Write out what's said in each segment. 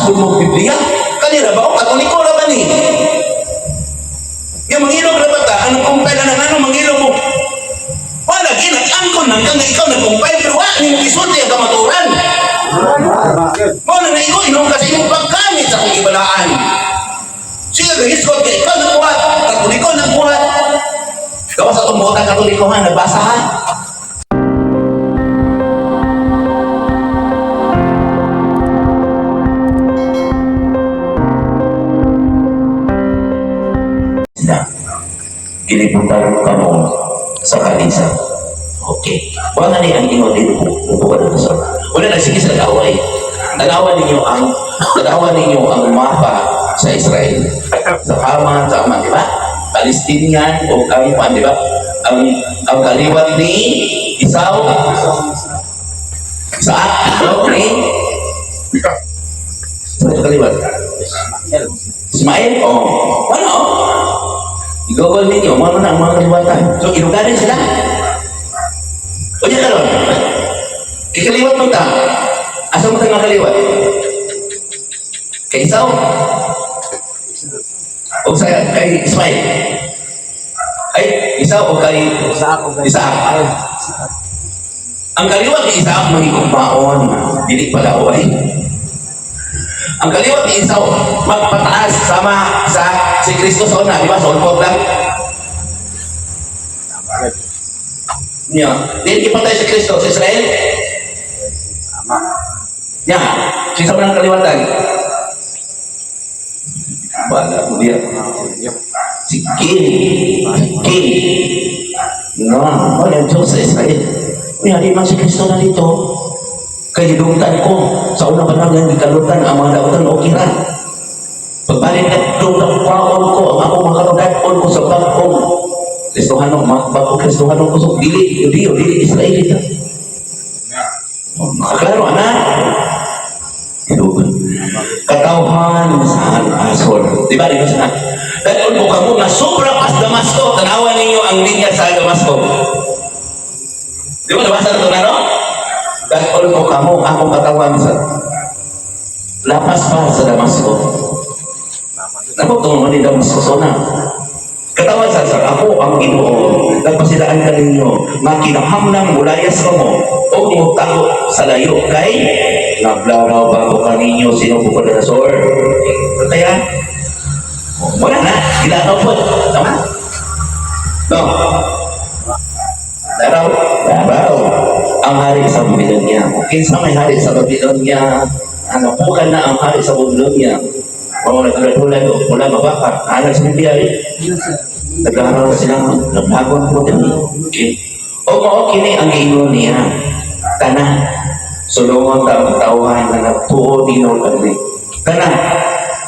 Basahon mo Biblia. Kanira ba? O, Katoliko ra ba ni? Yung mangilog ra ba ta? Anong compile na ano mangilog mo? Wala, ginag-angkon nang kang ikaw nag-compile pero wala nimo gisulti ang kamaturan. Mo na na ikaw inom kasi imong paggamit sa akong ibalaan. Sige, gahisgot kay ikaw nagbuhat, Katoliko nagbuhat. Gawas sa itong buhat ang Katoliko ha, nagbasa ha. Na, gilibutan kamo sa kalisa. Okay. Wala ni ang ingon dito po. Upo ka na sa. Wala na sige sa nag-away. Tanawa ninyo ang mapa sa Israel. Sa Haman, sa Haman, di ba? Palestinian o ang kuan, di ba? Ang kaliwat ni Esau sa no, ni sa kaliwat. Ismael, oh. Ano? I-google ninyo, mga na ang mga kaliwatan. So, inugarin sila. O niya karon. Kikaliwat mo ta. Asa mo tayo makaliwat? Kay Esau? O sa kay Ismael? Ay, Esau o kay Isaac o kay Isaac. Ang kaliwat ni Isaac mahigugmaon, dili palaway. Ang kaliwat ni Esau magpataas sama sa si Kristo sa una, di ba? Sa ulpot lang. Nya, dili gipatay si Kristo sa Israel. Nya, kinsa man ang kaliwatan? Wala mo diya. Si King. Si King. No, wala ang Diyos sa Israel. Uy, di man si Kristo na dito. Kay gidungtan ko. Sa unang panahon nga gikalutan ang mga dautan okay ra. Pagbalik na dungtan kwaon ko, ang akong mga kaludaton ko sa bagong Kristohano, mga bagong Kristohano ko so dili, Judiyo, dili Israelita. Oh, Klaro, anak. Hinugon. Katawhan sa Asor. Di ba? Di ba sa Dahil ko kamo nga sobra pas Damasco. Tanawan ninyo ang linya sa Damasco. Di ba? Nabasa na ito na, no? Dahil ko kamo akong katawan sa lapas pa sa Damasco. Nako, tungo ni Damasco so na. Katawan sa ako ang Ginoo, nagpasilaan ka ninyo, nga kinahamlang mulayas kamo o mutago sa layo kay nablaraw bago kaninyo sino po Nabucodonosor. Kaya, wala na, gilakaw po. Tama? No. Laraw, laraw. Ang hari sa Babylonia. Kinsa may hari sa Babylonia, ano, pukan na ang hari sa Babylonia. O nagdulad o wala mabaka. Anak sa Biblia eh. Naglaraw sila, naglagon po din. Okay. O mao kini ang giingon niya. Tanan. Sulungon ta ang katawhan nga nagtuo tinuod kani. Tanan.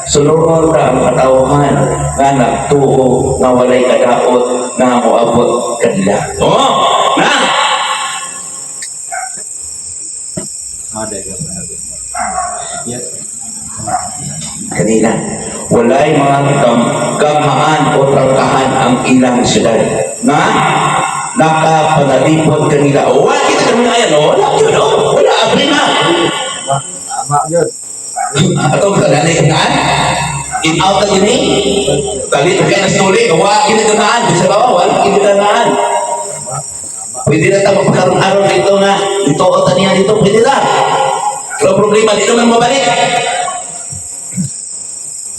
Sulungon ta ang katawhan nga nagtuo nga walay kadaot nga moabot kanila. Oh, na. Ada ka pa. Yes. Kanila. Walay mga gamhaan o trangkahan ang ilang syudad na nakapanalipod kanila. O, wala kita kami na yan. O, wala yun. O, wala. Abri na. Tama yun. Atong kananay kanaan. In out na gini. Kalit kaya na suli. Wala kita kanaan. Bisa ba? Wala kita kanaan. Pwede na tayo magpakaroon-aron dito nga. Dito o taniya dito. Pwede na. Pero problema, dito man mabalik.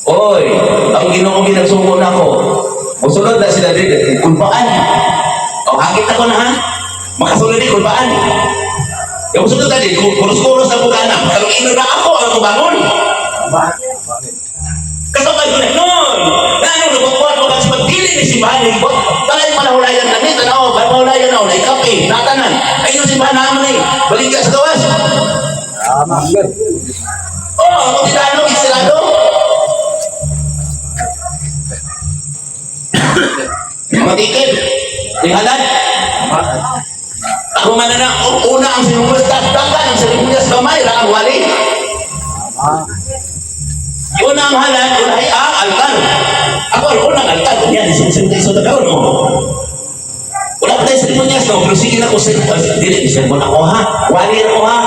Oy, ang Ginoo ginagsugo na ako. Musulod na sila dito. Kulpaan. O, hagit ako na ha. Makasulod di kulpaan. Yung musulod na di, kuros-kuros na bugana. Kalungino na ako ang kubangon. Kasabay ko na nun. Na ano, nagkukuha ko kasi pagdili ni simbahan ni Ibot. Balay panahulayan na ni, tanaw, balay panahulayan na, na ikape, natanan. Ay, yung simbahan naman eh. Balik ka sa gawas. Tama yun. Oh, ako tinano, isilado. Matikil. Tinghalan. Ako man na, una ang sinungas, dagdagan ang sinungas kamay, ra ang wali. Tama. Una ang halan, una ay ang altar. Ako ang unang altar. Yan, isin sa tagaw, no? Wala pa tayo seremonyas, no? Pero sige na ko, dili, sermon ako, ha? Wali ako, ha?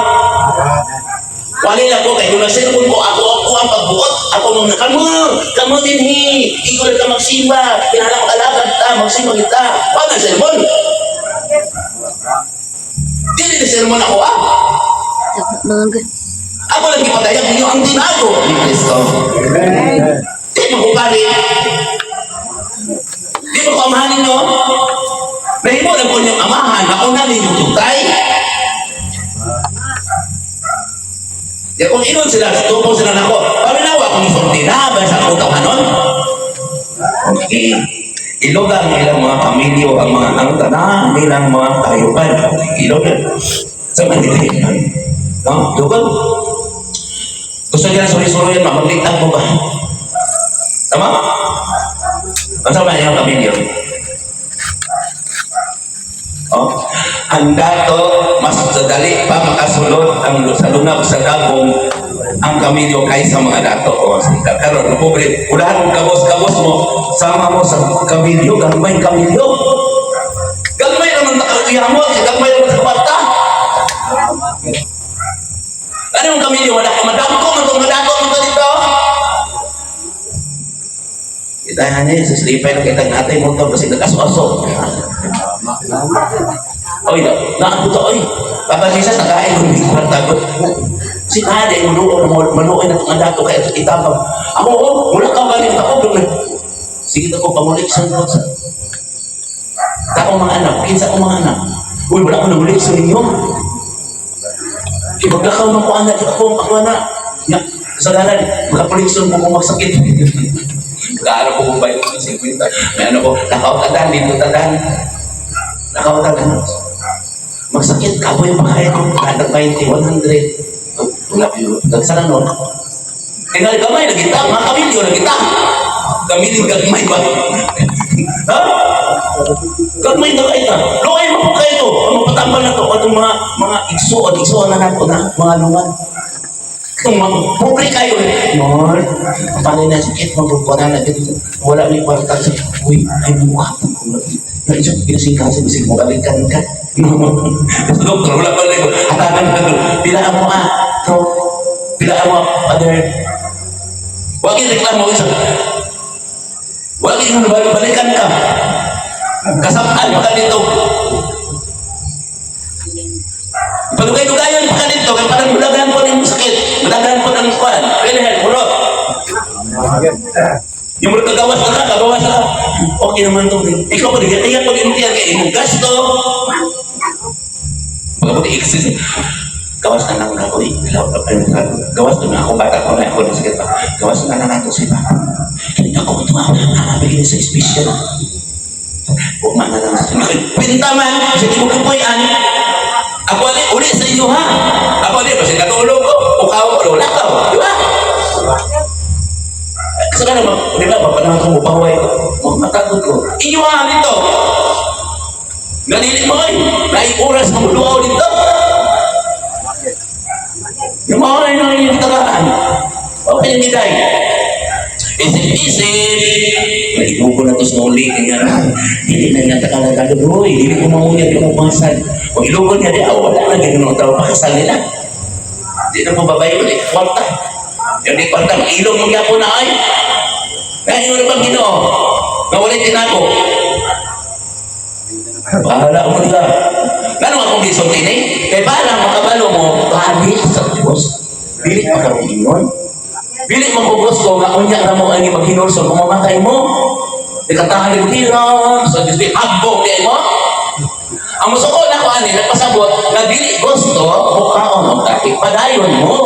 Wali na ko, kay kung nagsermon ko, ako, ako ang Suot ako mga kamo, kamo dinhi, ikaw ka magsimba, kinahanglan mag-alagad ta, magsimba kita. Wala sermon. Dili ni sermon ako ah. Tama mga good. Ako lang gipatayag ninyo ang tinago ni Kristo. Amen. Di mo ko pari. Di mo ko amahan ninyo. Nahimo lang ko niyong amahan, ako na ninyong tutay. Ya kung inon sila, tupo sila nako. Paminawa kung isulti na, ba sa akong tawhanon? Okay. Ilogan ang ilang mga pamilyo, ang mga ang tanan nilang mga kayupan. Okay, ilogan. Sa Manila. No? Ilogan. Gusto niya suri-suri yan, mapaglitan mo ba? Tama? Ang sama niya ang pamilyo. Oh, ang dato, mas dali pa makasulod ang sa lungag sa dagong ang kamilyo kaysa mga dato. O, sige, karon pobre, unahan mong kabos-kabos mo, sama mo sa kamilyo, gamay kamilyo. Gamay naman takakiyamot, gamay naman sa kwarta. Ano yung kamilyo? Wala ka madako, man itong madako, man ito dito. Kita niya, sa slipay na kitang natay mo ito, kasi nag-aso-aso. Oy, na to, oy. Papa Jesus, nakain ko hindi kwarta ko. Si Ade, manuoy, manuoy na itong dato, kaya ito itabang. Ako, oh, wala ka ba rin ako? Sige ko, pangulik sa ko. Tako mga anak, kinsa ko mga anak. Uy, wala ko nangulik sa ninyo. Ibaglakaw man ko anak, ako, ako anak. Na, kasalanan, makapulikson mo kung magsakit. Kaano ko kung bayo ko 50. May ano ko, lakaw tadan, dito tadan. Lakaw tadan. Magsakit, kaboy makaya ko, kada 20, 100. Wala ko yun. Nagsara nun. Kaya gamay, nagita, mga kamilyo, nagita. Kamilyo, gagmay ba? Ha? Gagmay na kayo na. Luay mo po kayo to. Ang mapatambal na to. Atong mga igsuon, igsuon na nato na, mga lungan. Itong mga pobre kayo. Lord, paano na sakit, magkukuha na ganito. Wala may kwarta sa, uy, ay mukha po ko. Pinasingkasin, bisig mo, balikan ka. Sa doktor, wala pa rin ko. Hatagan ka doon. Pila mo ah. So, pila mo, other. Huwag yung reklamo isa. Huwag yung balikan ka. Kasapaan pa ka dito. Palugay-lugayan pa ka dito. Kaya parang mulagan po ng sakit. Mulagan po ng kwan. Pwede, murot. Yung murot kagawas na ka, kagawas na ka. Okay naman to. Ikaw pa, tingnan pa din kaya imong gasto. Pagkabuti, exist. Gawas na lang ako eh. Gawas na ako, bata ko na ako na sakit pa. Gawas na lang nato sa iba. Hindi ako ito ah. Bigyan sa espesyal. Uma na lang. Pinta man, kasi di mo kapuyan. Ako ali, uli sa inyo ha. Ako ali, kasi katulog ko, ukaw ko, wala ka. Di ba? Kasi ka naman, di ba, papanahon ko, mupaway ko, matakot ko. Inyo ha, dito. Ganili mo ay, naay oras nga muluaw dito. Yung mga ay nang inyong tagaan. Okay, hindi tayo. Isip-isip. May ibuko na to sa uli. Kanya, dili na nga tagalog. Uy, dili ko mangunyag yung umasan. Kung ilugo niya, di, ah, wala na, ganun ang tao pakasal nila. Di na po babae, wala, kwarta. Yung di kwarta, ilog mo po na ay. Kaya yun na bang Ginoo? Nga wala'y tinago. Bahala mo nila. Lalo akong gisulti ni, kay para makabalo mo, balik sa Diyos. Dili pa ka ingon. Dili man ko gusto nga unya ra mo ani maghinulsol kung mamatay mo. Di katahan ni hiram sa Diyos di hagbong di mo. Ang musuko na ko ani nagpasabot nga dili gusto mukaon og tahi padayon mo.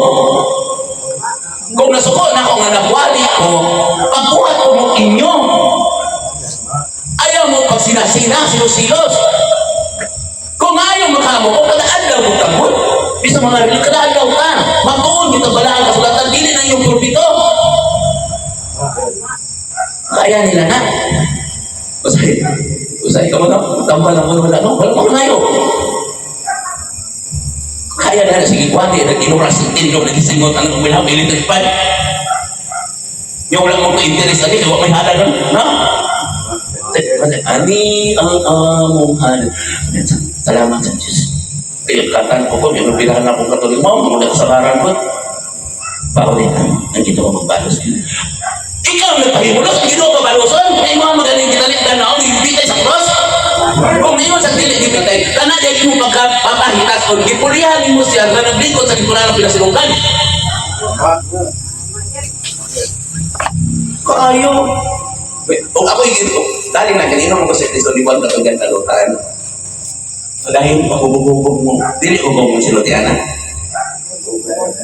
Kung nasuko na ko nga nagwali ko, pagbuhat ko mo inyo. Ayaw mo pag sinasina, silos-silos. Kung ayaw makamo ko, kada adlaw mo tambot. Bisa mga rin, kada adlaw ka. Matuon kita balaan kasulatan, dili na iyong pulpito. Kaya nila na. Usay, usay ka mo na, tambal ang wala, no? Wala mo ngayo. Kaya na, sige, kwani, nag-inuras ng tindog, nagisingot ang umilang electric fan. Yung wala mo interest ani, wa may hala nun, no? Ani ang among hal. Salamat sa Diyos. Kaya katan ko ko, may pinahan akong Katolik mo, muna kasamaran ko. Paulitan, ang Ginoo magbalos. Ikaw nagpahimulos, ang Ginoo pabaluson. Kay mga magaling gitalit na gibitay sa cross. Kung ingon sa dili gibitay, kana di mo pagkapapahitas o gipulihan nimo siya nga naglingkod sa lingkuran ng pinasilunggan. Kaayo. Kung ako yung ginoo, dali na, kanino mo ko si Cristo, di ba ang katunggan kalutan? Dahil pagubog mo, dili ugong mo silutiana.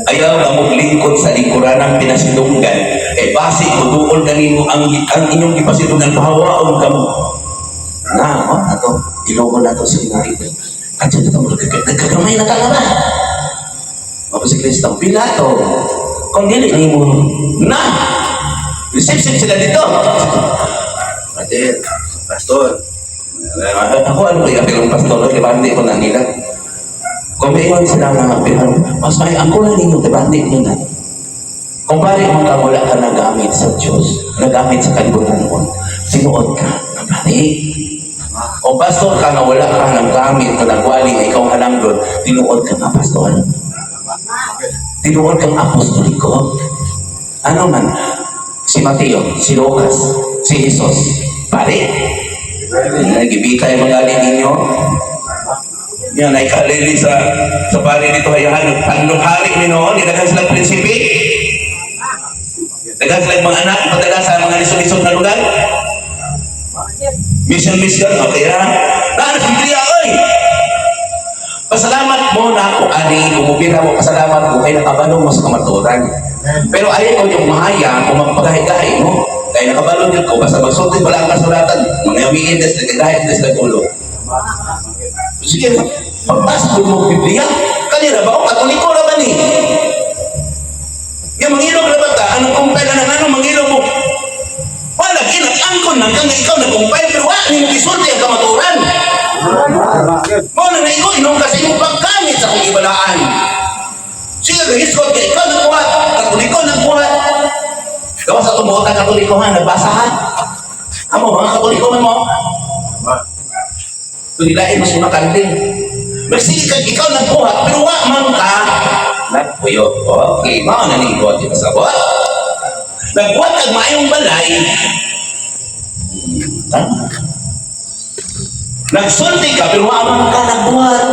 Ayaw na mo lingkod sa lingkuran ng pinasilunggan. Eh, basi, muduol kanino ang inyong gipasilunggan, pahawaon ka mo. Na, oh, ato, ilogo na to sa inarito. At yun ito, nagkagamay na ka na ba? Mao si Kristo, Pilato, kung dili nimo na, sip sila dito. Brother, pastor, ako ano ba yung pastor, di ba hindi ko na nila. Kung may ingon sila nga, mas may ang kulang ninyo, di ba hindi nyo na. Kung pare mo ka wala ka nagamit sa Diyos, nagamit sa kalibutan mo, sinuod ka, nga pare. Kung pastor ka nga wala ka ng gamit na nagwali nga ikaw halangdon, tinuod ka nga pastor. Tinuod kang apostoliko. Ano man, si Mateo, si Lucas, si Jesus, pare. Nagibitay mga alin ninyo. Yan ay kalili sa pare dito hayahan. Ang hari ni noon, daghan silang prinsipe. Daghan silang mga anak, ipadala sa mga lisod-lisod na lugar. Mission, mission, okay ha? Naan sa Biblia, oy! Pasalamat mo na ako, ani, kumupira mo, pasalamat mo, kay nakabalo mo sa kamatuoran. Pero ayaw ko yung mahaya kung magpagahi-gahi mo. Kaya nakabalo niyo ko, basta magsulti wala ang kasulatan, mga wiin des, nagagahi des, nagulo. Sige, pagbasa mo Biblia, kanila ba o Katoliko ra ba ni? Nga mangilog ra ba ta? Anong compile na anong mangilog mo? Wala, ginag-angkon lang kang ikaw nag-compile pero wa nimo gisulti ang kamatuoran. Mao na naigo inom ka sa imong paggamit sa akong ibalaan. Sige, gahisgot ka, ikaw nagbuhat, Katoliko nagbuhat. Gawa sa tumuot ang Katoliko ha, nagbasa ha. Amo, mga Katoliko man mo. Tulilain mas mga kanding. Magsige ka, ikaw nagbuhat, pero wa man ka nagpuyo. Okay, mao na ning buhat, di ba sabot? Nagbuhat kag maayong balay. Tama. Nagsulti ka, pero wa man ka nagbuhat.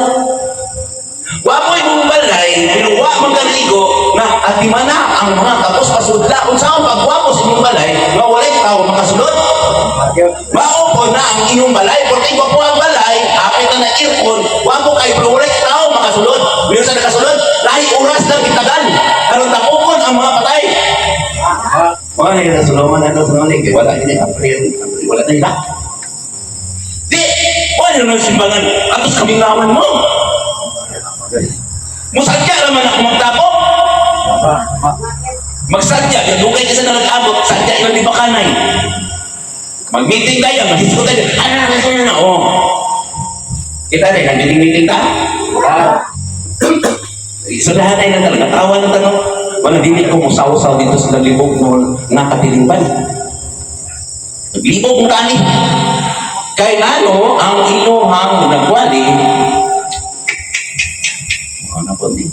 Wa mo imong balay, pero wa man ka naigo na atimana ang mga kapos pasudla. Kung saan pagwapo sa imong balay, nga walay tao makasulod. Mao po na ang inyong balay, porque gwapo ang balay, hapit na na aircon, wa mo kay pero walay tao makasulod. Meron sa nakasulod, lahi oras lang itagal. Aron tapokon ang mga patay. Mga nila sa Solomon, ano sa Solomon, kay wala ini April, wala na ila. Di, wala na simbangan, atos kamingawan mo. Musadya naman ako magtapok. Magsadya, gadugay kasi na nag-abot, sadya ilang di bakanay. Mag-meeting tayo, mag-disco tayo. Ano na, ano na, oh. Kita rin, nag-meeting-meeting ta? Sudahan ay na talaga, tawa ng tanong. Wala, dili ko musaw-saw dito sa naglibog mo nakatilimban. Naglibog mo tani. Kay ngano ang inyong nagwali, ano po di?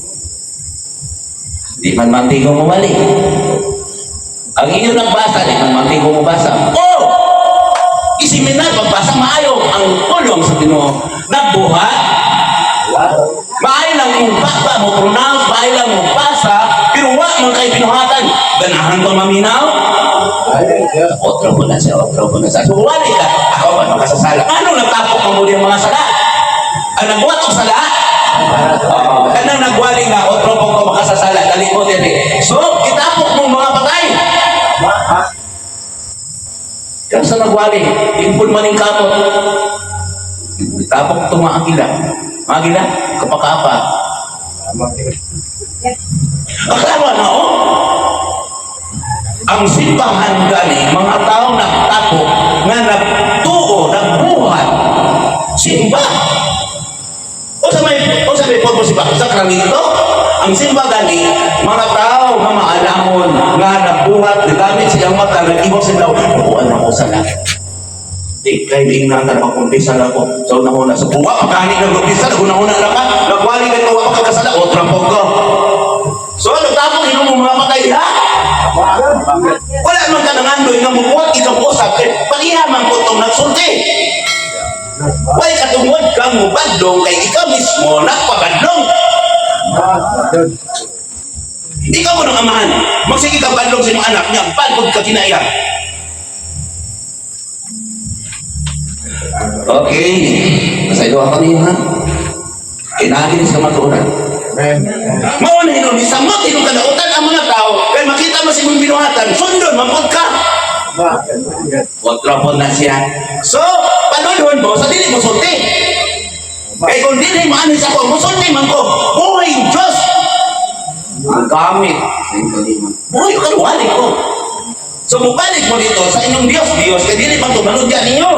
Di man mantigo mo wali. Ang inyong nagbasa, di man mantigo mo basa. Oh! Isiminar, pagbasa maayo ang pulong sa Ginoo. Nagbuhat, maayo lang mong baba mo pronounce, maayo lang mong basa, pero wa man kay binuhatan. Ganahan ka maminaw? Otro po na siya, otro po na siya. So, wali ka. Ako man makasasala. Ano nagtapok mo mo mga sala? Ang nagbuhat og sala? Oh, kanang nagwali nga, otro po ko makasasala. Dali mo dili. So, itapok mo mga patay. Kaya sa nagwali, impul man yung kamot. Itapok ito mga agila. Mga agila, kapakapa. Aklaro na, oh. Ang simbahan gani, mga tao nagtapok, nga nagtuo, nagbuhat, simba. O sa may purpose ba? Sakramento? Ang simba gani, mga tao nga maalamon, nga nagbuhat, nagamit silang mata, nag-iwag sila, nabuan ako sa lahat. Di, kay di na ka magkumpisa na ko. Sa una-una, sa buwa, pagkani ng kumpisa, una-una na ka, nagwali ka, wa pa ka kasala, o, trampog ko. So ano tapos ino mo mga patay diha? Wala man ka nangandoy nga mubuhat ikaw usap kay paliha man ko tong nagsulti. Way katungod kang mubadlong kay ikaw mismo nagpabadlong. Ikaw mo ng amahan. Magsige ka badlong sa imong anak niya, badlong ka kinaya. Okay. Masaylo ako niyo ha. Kinagin sa matuoran. Amen. Mao na hinon, isamot hinon kadautan ang mga tao kay makita mo sa imong binuhatan, sundon mapod ka. Kontra po na siya. So, panulhon mo sa dili mo sulti. Kay kung dili mo ano sa ko, musulti man ko. Buhay ang Diyos. Ang gamit sa iyong kalima. Buhay ka wali ko. So, mubalik mo dito sa inyong Diyos, Diyos, kay dili man tumanod yan ninyo.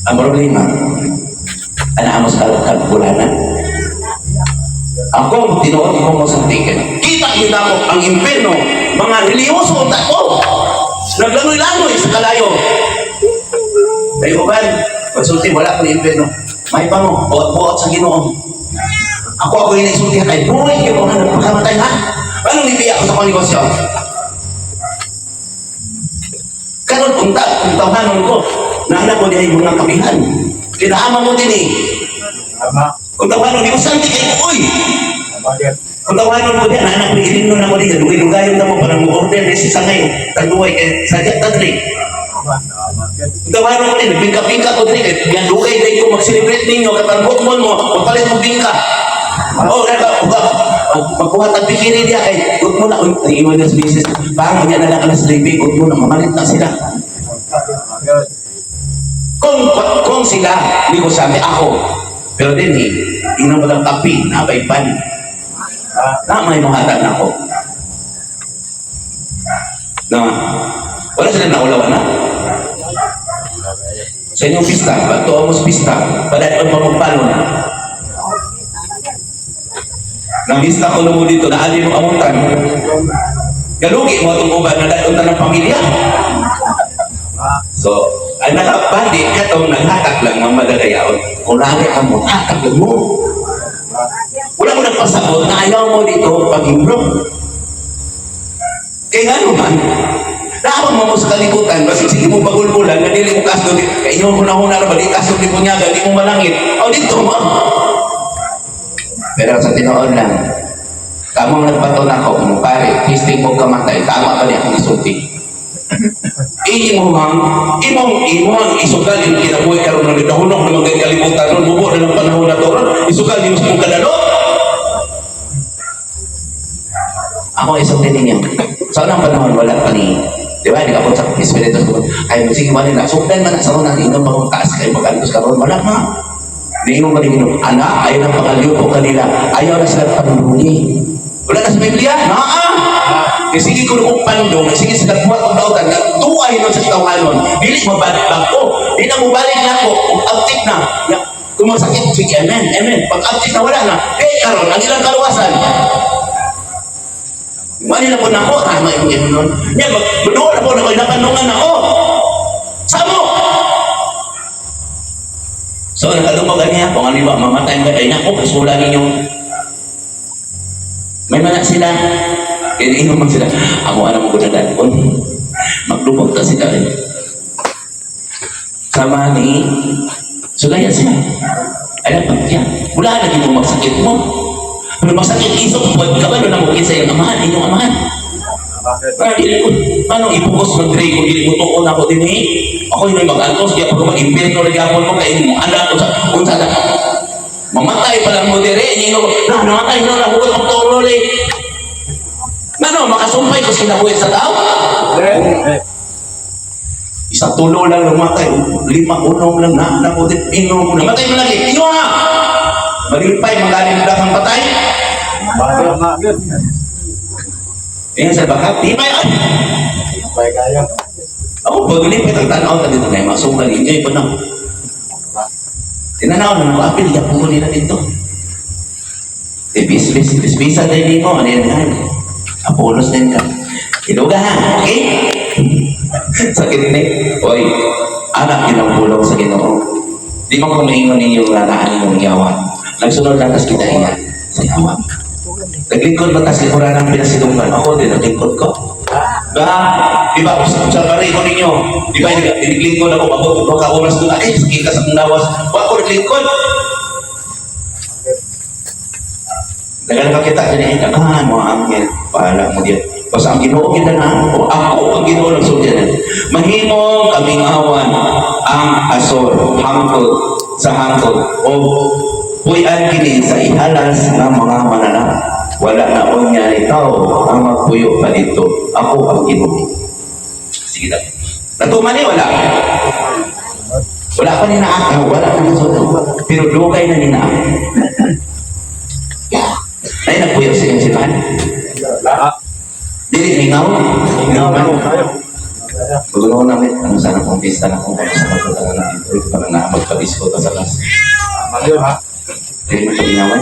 Ang problema, ana mo sa kalkulanan. Ako, tinuod ko mo sa ticket. Kita niyo na ako ang impyerno, mga reliyoso ang tako. Naglangoy-langoy sa kalayo. Kayo ba? Pagsulti, wala ko impyerno. May pa mo, buot-buot sa Ginoo. Ako ako yung naisulti kay buhay kayo kung ano, pagkamatay ha? Anong ibiya ko sa kong negosyo? Karon unta, kung tawhanon ko, nahanap ko dihay mga kapihan. Kinaama mo din eh. Kung tawhanon, di ko santi kayo, uy! Kung tawanon ko diyan, anak ko, ilinno na ko diyan, dugay-dugayon na mo, parang mo-order, di si sangay, tagduway, kay sadya tadri. Kung tawanon ko din, bingka-bingka ko din, kay yan dugay din ko, mag-celebrate ninyo, kay parang hukmon mo, magpalit mo bingka. Oh, kaya ka, magkuha tag bikini diya, kay good mo na, uy, iwan na sa business, parang unya na lang alas 9, good mo na, mamalit na sila. Kung sila, negosyante ako, pero din eh, inom ba ng kape, nabay pan. Na may mga na ako. Na, wala sila naulawan na. Sa inyong pista, pagtuo mo sa pista, padadon pa mong balon. Nang pista ko mo dito, naali mo amutan. Galugi mo itong uban na dadon ta ng pamilya. So, ang nakapandi katong naghatag lang ng madagayaon. Kung lagi ka mo, hatag lang mo. Wala mo nagpasabot na ayaw mo dito pag-improve. Kaya nga naman, naabang mo mo sa kalibutan, basig sige mo bagulbulan, nga dili mo kaso, kay inyo ko na huna ba, di kaso di punyaga, di mo malangit. O dito mo. Pero sa tinuod lang, kamong nagpaton ako, mo pare, pisting mo kamatay, tama ba niya akong isulti? Imong imong imong isugal yung kinabuhi karon nga nagdahunok na mga kalibutan ron mubo na ng panahon na to ron isugal nimo sa mong kadalo. Ako isang din ninyo sa unang panahon wala pa ni, di ba, di ka sa espiritu ay sige wala na sugdan man na sa unang inom pang taas kay magantos karon wala ma. Niingon pa din ana ayaw na pangalyupo kanila, ayaw na sila panulungi. Wala na sa Biblia naa. Kaya sige ko kung pandong, sige sila buhat og dautan, nagtuay nun sa tawanon, dili mabalik ko, di na mobalik na ako, kung abtik na, ya, kung masakit, sige, amen, amen, pag abtik na wala na, eh, karon ang ilang kaluwasan. Mali na po na ako, tama yung gano'n nun. Yan, magduo na po na ako, inapanungan na ako. Samo! So, nakadungog niya, kung ano ba, mamatay ba, ay naku, kasula ninyo. May mana sila. Kaya inom man sila. Ako alam mo ko na dalon. Magdumog ta sila. Eh. Sama ni Sugaya sila. Alam pa niya. Wala na gino magsakit mo. Pero magsakit isok po, kabalo na mo kinsa iyang amahan, inyong amahan. Para dili ko, ano ipukos ng tray kung dili mo tuon ako din eh. Ako yung mag-antos, kaya pag mag-impirno rin ako mo, kaya mo anak, unsa, unsa na. Mamatay pa lang mo dire, ninyo ko, na, namatay na, nahugot ang tuon ulit. Ano, makasumpay ko sinabuhi sa tao? Isa tulo lang lumatay, lima unom lang na, nakutit, inom mo, namatay mo lagi, inyo ha! Malipay, magaling na kang patay. Ayan sa baka, di ba yan? Ako, pag ulipit ang tanaw, ta dito na masugal ninyo, iba na. Tinanaw na ako, apil, yapon ko nila dito. Eh, bis, bis, bis, bisa din mo, ano yan, yan. Apolos din ka. Iluga ha, okay? Sakit ni. Oy, anak yun ang bulong sa Ginoo. Di man ko maingon ninyo nga naan ninyong yawa. Nagsunod lang tas kita iya sa yawa. Naglingkod ba tas likuran ng pinasidunggan? Ako din, naglingkod ko. Ba, di ba, sa pare ko ninyo, di ba, naglingkod ako, mabot ko ka oras doon, ay, sakita sa akong lawas. Wa ko naglingkod. Dagan ka kita, dyan, daghan mga anghel, pahala mo diyan. Basta ang Ginoo kita na, o ako ang Ginoo nagsulti na. Mahimong kaming awan ang asol, hangtod sa hangtod, o puy-an kini sa ihalas ng mga mananap. Wala na unya ni tao ang magpuyo pa dito. Ako ang Ginoo. Sige na. Natuman ni wala. Wala pa ni naakaw, wala pa ni sulod. Pero dugay na ni naa. Ay, nagpuyo sa iyong simbahan. Wala. Dili, mingaw. Mingaw man. Tayo. Gulo namin, ano sana kung pista na kung ano sa pagpunta na dito, para na magpa-disco ta sa kas. Tama yun. Dili mo paminawan.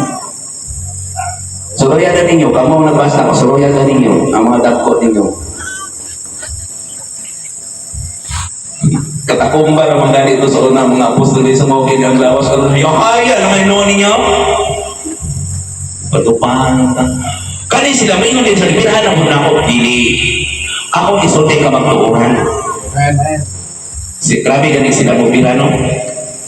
Suluyan na ninyo, kamo ang nagbasa ko, suluyan na ninyo, ang mga dagko ninyo. Katakumba naman ganito sa una mga apostol sa mga kanyang lawas karon. Yakaya naman noon ninyo. Patupahan ta. Kani sila maingon din sa libirahan ang na ako dili. Ako isulti ka magtuohan. Amen. Si grabe gani sila mo no.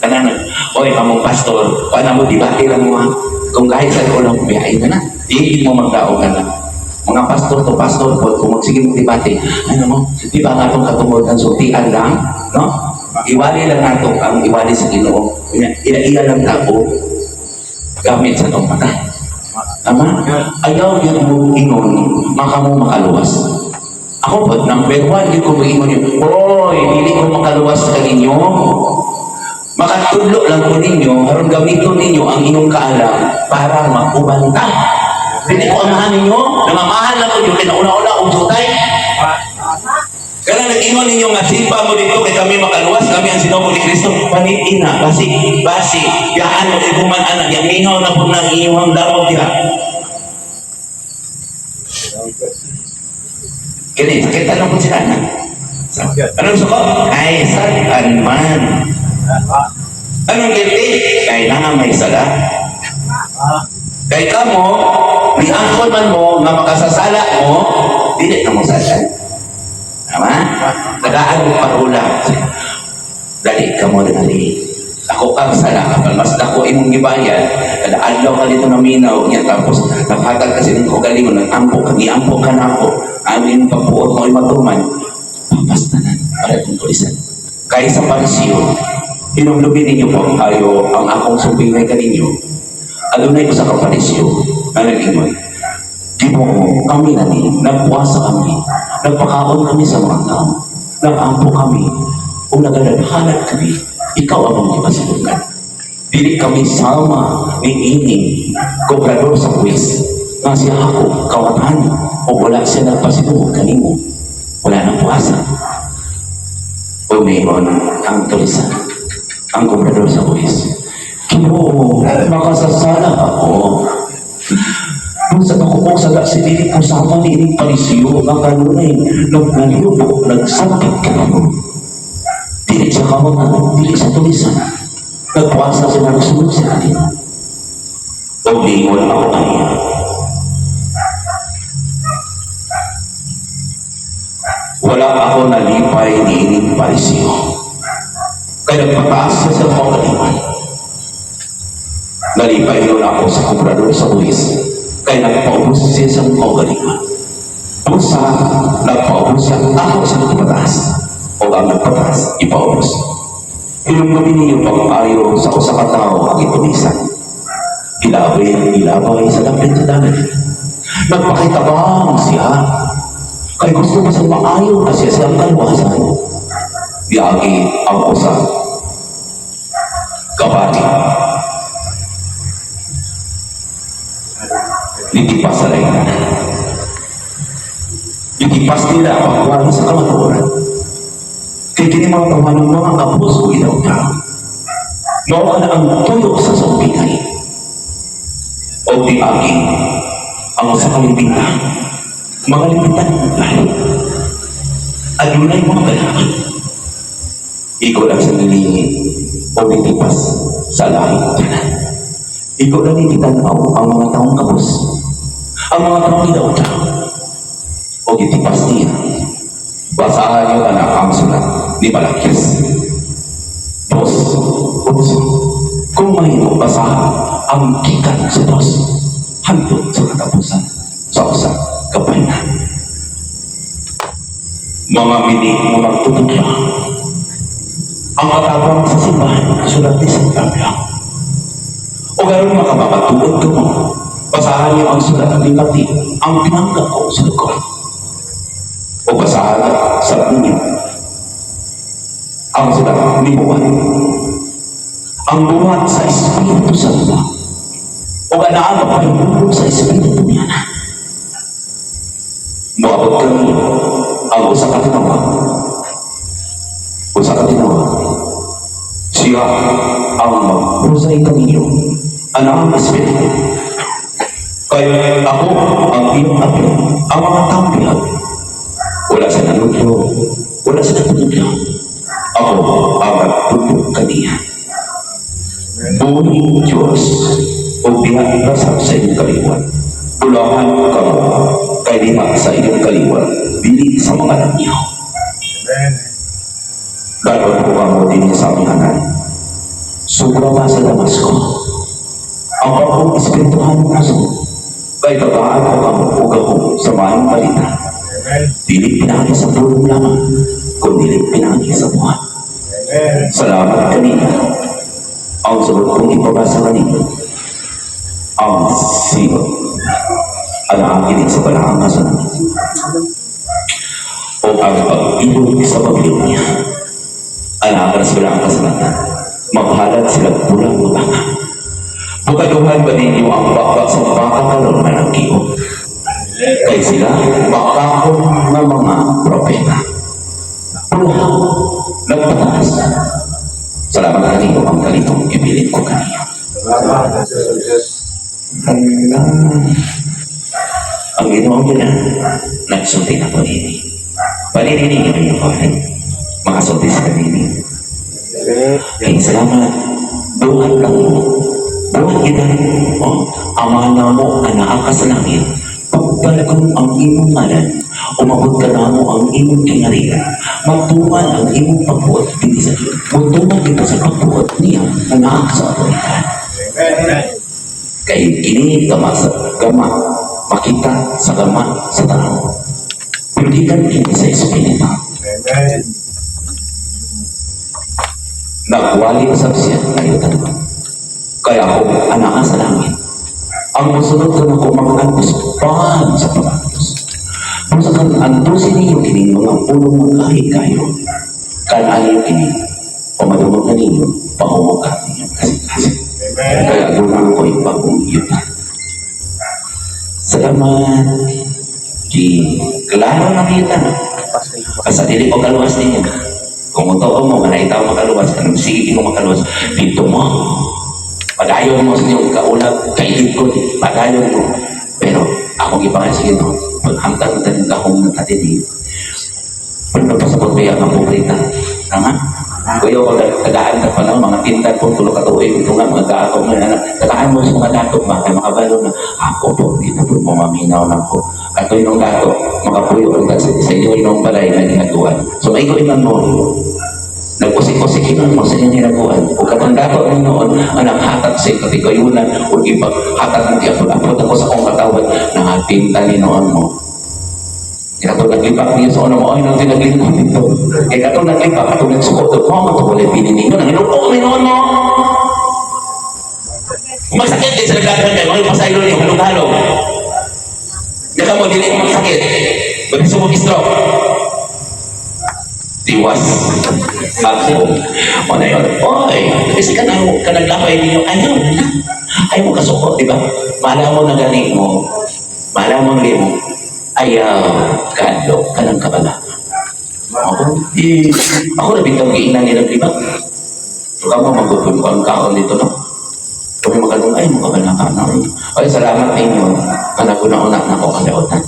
Kanan, oy among pastor, paano mo debate lang mo ha? Kung kahit sa ko lang biyahe na na, di mo magdao ka na. Mga pastor to pastor po, kung magsige mo debate, ano mo, di ba nga itong katungod ang sultian lang, no? Iwali lang nato ang iwali sa Ginoo. Ila-ila lang tao gamit sa tong mata. Tama? Ayaw yun mo ingon, maka mo makaluwas. Ako po, number one, yun ko mag-ingon yun. Hoy, dili ko makaluwas kaninyo. Makatudlo lang ko ninyo, aron gamiton ninyo ang inyong kaalam para maubanta. Dili ko amahan ninyo, namamahal lang ko yung kinauna-una og jutay. Kaya nag-ingon ninyo nga simba mo dito kay kami makaluwas, kami ang sinugo ni Kristo. Panitina, basi, basi, yaan mo kay human anak, yang mingaw na po ng inyong damog diha. Kini, sakit na po sila na. Anong suko? Ay, saan man. Anong guilty? Kay na may sala. Kay kamo, niangkon man mo nga makasasala mo, dili na mo sasal. Tama? Tagaan mo parula. Dali ka mo dali. Ako kang sala kapag mas dako imong gibayad, kada adlaw ka dito naminaw niya tapos naghatag kasi ng kaugalingon, nag-ampo ka, giampo ka na ako, ang imong pagbuot mo ay matuman, papastanan para itong tulisan. Kay sa parisyo, hinumlubi ninyo po ang kayo ang akong supingay kaninyo. Adunay ko sa kaparisyo na nag-ingon, Ginoo, kami na ni, nagpuasa kami, nagpakaon kami sa mga tao, nag-ampo kami, o nagaladhanad kami, ikaw ang among gipasilungan. Dili kami sama ni ining kobrador sa buwis, nga siya ako, kawatan, o wala siya nagpasilungan kanimo. Wala nang puasa. O mayon ang tulisan, ang kobrador sa buwis. Ginoo, makasasala ako. Kung sa ako sa si dili ko sama ni ining parisyo nga kanunay nagpalibok nagsakit ka mo. Dili sa kawatan, dili sa tulisan. Nagpuasa sila, nagsunod sa atin. O lingon ako kaniya. Wala ako nalipay ni ining parisyo. Kaya nagpataas siya sa kaugalingon. Nalipay yun ako sa kubrador sa buwis. Kaya nagpaubos siya sa kaugalingon. Busa, nagpaubos siya ako sa nagpataas. O ang nagpataas, ipaubos. Hinumdumi ninyo pag-ayo sa usa ka tawo ang itulisan. Ilabay, ilabay sa dapit sa dagat. Nagpakitabang siya. Kay gusto mo sa maayo na siya siyang kalwasan. Biagi ang usa. Kabati. Litipas sa lain. Litipas nila pagkuhan sa kamatuoran. Kay kini mga tawanan mga kapos o ilaw tao. Mao ka na ang tuyo sa sumpitan. O biagi ang usa ka limpita. Mga limpitan lahi. Adunay mga balakid. Ikaw lang sa nilingin o litipas sa lahi tanan. Igo na ni gitanaw ang mga taong kabus, ang mga taong gidawta, o gitipas niya. Basahan niyo anak ang sulat ni Malakias 2:11. Kung mahimo, basahan ang gikan sa 2 hangtod sa katapusan sa usa ka pahina. Mga mini nga magtutudlo. Ang katabang sa simbahan, sulat ni San Pablo. O garon makamakatuod ka mo, basahan niyo ang sulat ni Mateo, ang tinanggap ko sa lugar. O basahan sa ninyo ang sulat ni Juan. Ang buhat sa Espiritu Santo. O ganaan mapahimulong sa Espiritu niya na. Moabot kami ang usa ka tinawag. Usa ka tinawag. Siya ang magpusay kaninyo. Ano ang Espiritu? Kaya ako ang iyong apil, ang mga taong bihag. Wala sa nanudlo, wala sa nagtutudlo. Ako ang nagtudlo kaniya. Buhi Diyos, o biya sa inyong kaliwat. Bulahan kamo, kay diha sa inyong kaliwat, dili sa mga langyaw. Amen. Dayon ko kamo dinhi sa amihanan. Sobra pa sa Damasco. Ang bagong espirituhan ng aso. Kay tagaan ko kamo o ako sa maayong balita. Amen. Dili pinaagi sa pulong lamang, kundi pinaagi sa buhat. Amen. Salamat kanina. Ang sunod kong ipabasa kanina, ang sigot. Ang akin sa balaang kasunod. O ang pag-ilog sa Babylonia. Ang akin sa balaang kasulatan. Maghalad sila pulang nga baka. Bukaduhan ba ninyo ang baka sa baka karon nga nagkiog? Kay sila bakakon nga mga propeta. Pula, nagpataas. Salamat kanino ang kalitong ibilin ko kaniyo. Salamat sa Diyos. Hala. Ang Ginoong yun na, nagsulti na ko nini. Panini ninyo ninyo ko rin. Makasulti sa nini. Kay salamat. Buhat lang mo. Buhat kita. Oh, Ama namo, anaa ka sa langit. Pagbalakon ang imong ngalan, umabot ka namo ang imong kingharian. Magtuman ang imong pagbuot dinhi sa Magtuman dito sa pagbuot niya nga naa ka sa otoridad. Amen. Kay kini gama sa gama makita sa gama sa tao. Pero gikan kini sa espiritu. Amen. Nagwali usab siya ngayon tanuan. Kaya ako anaa sa langit. Ang mosunod ko na ko mag-antos pan sa pag-antos. Kung sa kan antosin ninyo kining mga pulong magkahi kayo, kan ayaw kini, pamadungog na ninyo, pahumog ka ninyo kasi-kasi. Amen. Kaya doon ko yung bagong yuta. Salamat. Di, klaro na kita. Basta dili ko kaluwas ninyo. Kung totoo mo, wala itaw makaluwas, kanang sige ko makaluwas, dito mo. Padayon mo sa inyong kaulap, kailid ko, padayon mo. Pero ako gipangan sa Ginoo, paghamtang taning kahong ng katini, pero pasabot ba ang pobreta? Tama? Kuya, pag tagaan ka pa lang, mga tinta po, tulo ka tuig, ito nga, mga dato, mga anak, tagaan mo sa mga dato ba, kaya makabalo na, ako po, dito po, mamaminaw na ako. Ato yung dato, makapuyo, ang sa inyo yung balay na ginagawa. So, may ko iman mo, nag-usik-usik mo sa inyong hinaguan. O katong dato ni noon, ang naghatag sa katigayunan, o ipaghatag mo, iapod-apod ako sa akong katawan, nangatinta ni noon mo. Kaya katong naglipak niya sa una mo, ay nang tinaglingkod dito. Kaya katong naglipak, katong nagsukot, mo, ito wala pininin mo, nanginuko ni noon mo. Kung magsakit din sa nagdaghan kayo, mga pasaylo niyo, halong-halong. Naka mo, dili mo magsakit. Bagay sa stroke. Tiwas. Ako. O na yun. Oy, kasi ka na, ka naglakay ninyo, ayaw na. Ayaw mo kasuko, di ba? Mala mo na gani mo. Mala mo na mo. Ayaw, kadlo, ka ng kabala. Ako, eh, ako na bitaw giingnan nila, di ba? So, kamo magpupun ko ang kaon dito, no? Kami makadong, ay, makabala ka na. Ay, salamat ninyo. Anak ko na una na ako kadaotan.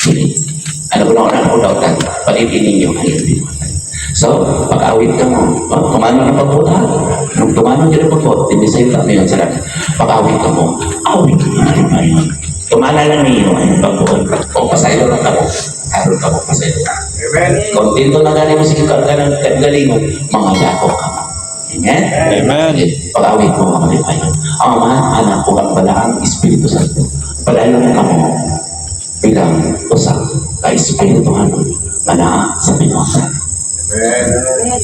Dili. Anak ko na una na ako daotan. Palipin ninyo. Ayun, di ba? So, pag-awit kamo, oh, tumano ng pagbuot ha. Nung tumano dyan ang pagbuot, hindi sa'yo kami yun sa langit. Pag-awit kamo, awit mo na rin pa yun. Tumana lang ninyo ang pagbuot. O pasaylo lang kamo. Aron kamo, pasaylo. Amen. Kontento na gani mo sige ka ng galingon, mga dako kamo. Amen? Amen. Okay, pag-awit mo mga malipayon. Ang Ama, Anak, ug ang Balaang Espiritu Santo. Padayon kamo bilang usa ka espirituhanon nga naa sa tibuok. Amen.